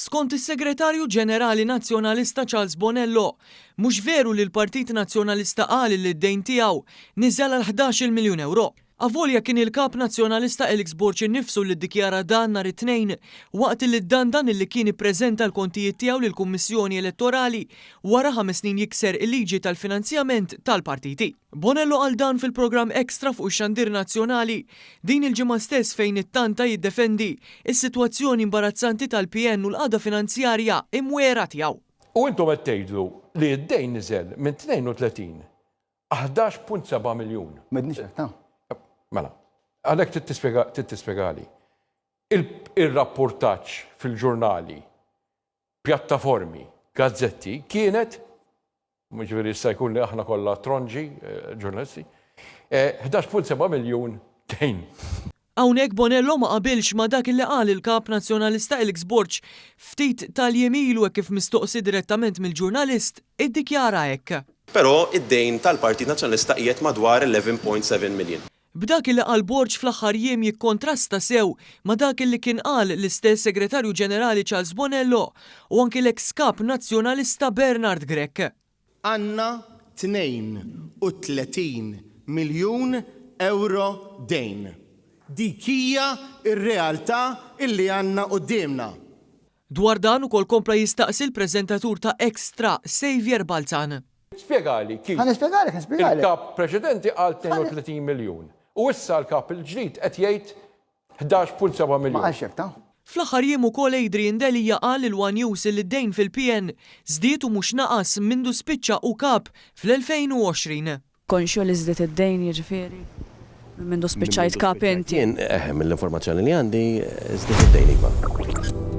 Skont is-Segretarju Ġenerali Nazzjonalista Charles Bonello, mhux veru li l-Partit Nazzjonalista qal li d-dejn tiegħu niżel għal 11-il miljun ewro. Avolja kien il-Kap Nazzjonalista Alex Borg innifsu li ddikjara dan nhar it-Tnejn waqt li ddandan illi kien ippreżenta l-kontijiet tiegħu lill-Kummissjoni Elettorali wara ħames snin jikser il-liġi tal-finanzjament tal-partiti. Bonello qal dan fil-programm Extra fuq ix-xandir nazzjonali din il-ġimgħa stess fejn ittanta jiddefendi s-sitwazzjoni imbarazzanti tal-PN u l-qagħda finanzjarja imwiegħra tiegħu. U intom qed tgħidlu li d-dejn niżel minn 32 11.7 miljun. M'għedniex hekk, ta. Mela, għalhekk trid tispjega trid tispjegali. Il-rappurtaġġ fil-ġurnali, pjattaformi, gazzetti kienet Jiġifieri jista' jkun li aħna kollha tronġi, ġurnalisti. 11.7 miljun dejn. Hawnhekk Bonello ma qabilx ma' dak li qal il-Kap Nazzjonalista Alex Borg ftit tal-jiem ilu hekk kif mistoqsi direttament mill-ġurnalist iddikjara hekk. Però id-dejn tal-Partit Nazzjonalista qiegħed madwar 11.7 million. B'dak li qal Borg fl-aħħar jiem jikkontrasta sew ma' dak li kien qal l-istess Segretarju Ġenerali Charles Bonello u anki l-eks Kap Nazzjonalista Bernard Grech. Għandna 32 miljun ewro dejn. Dik hija r-realtà illi għandna quddiemna. Dwar dan ukoll kompla jistaqsi l-preżentatur ta' Extra, Saviour Balzan. Spjegali kif Ħa nispjegalek, nispjegalek. il-kap preċedenti qal 32 miljun u issa l-kap il-ġdid qed jgħid 11.7 Ma miljun. qalx hekk, ta. Fl-aħħar jiem ukoll Adrian Delia qal lil one News li d-dejn fil-PN żdied u mhux naqas mindu spiċċa hu kap fl-2020. Konxju li żdied id-dejn jiġifieri minn mindu spiċċajt kap inti? Jien, eħe, mill-informazzjoni li għandi, żdied id-dejn iva.